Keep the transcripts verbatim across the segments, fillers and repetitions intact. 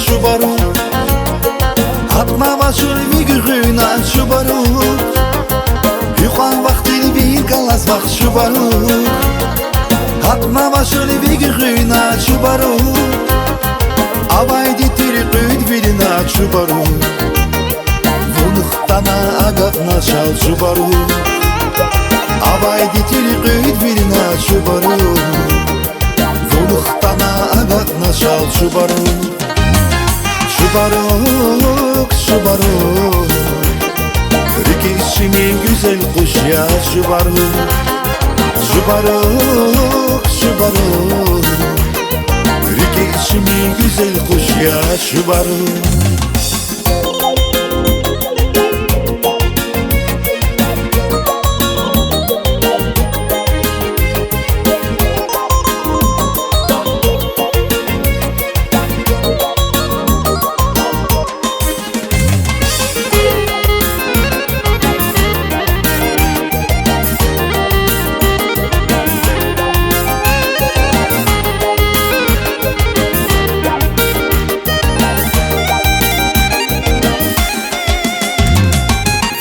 Чубарук. Гьатнаваз чун ви гуьгъуьна, Чубарук. Гьикьван вахтунин вил галаз вахт, Чубарук. Гьатнаваз чун ви гуьгъуьна, Чубарук. Авайди тир кьуьд вирна, Чубарук. Вун хтана агакьна чал, Чубарук. Авайди тир кьуьд вирна, Чубарук. Вун хтана агакьна чал, Чубарук. Чубарук, Чубарук. РикӀиз чими гуьзел къуш я, Чубарук. Чубарук, Чубарук. РикӀиз чими гуьзел къуш я, Чубарук.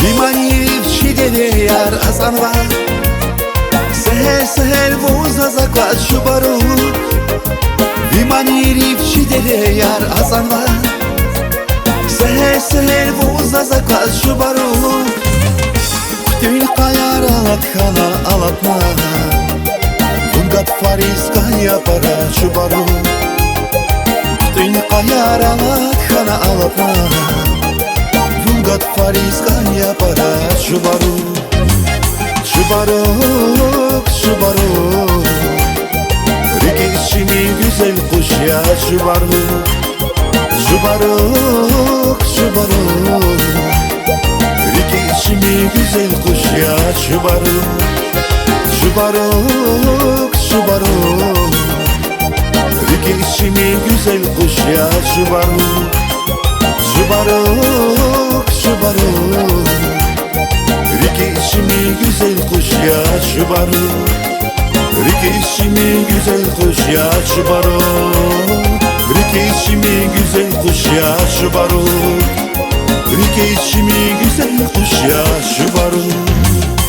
Ви манийрив чи дереяр ацӀанва, сегьер-сегьер вун заз акваз, Чубарук. Ви манийрив чи дереяр ацӀанва, сегьер-сегьер вун заз акваз, Чубарук. Хъуьтуьн къаяр алат хьана, алатна, вун гатфариз кӀан я пара, Чубарук. Хъуьтуьн къаяр алат хьана, алатна, вун гатфариз кӀан я пара, Чубарук. Чубарук, Чубарук. РикӀиз чими гуьзел къуш я, Чубарук. Чубарук, Чубарук. РикӀиз чими гуьзел къуш я, Чубарук. Чубарук, Чубарук. РикӀиз чими гуьзел къуш я, Чубарук. Чубарук, Чубарук. РикӀиз чими гуьзел къуш я, Чубарук. РикӀиз чими гуьзел къуш я, Чубарук. РикӀиз чими гуьзел къуш я, Чубарук. РикӀиз чими гуьзел къуш я, Чубарук.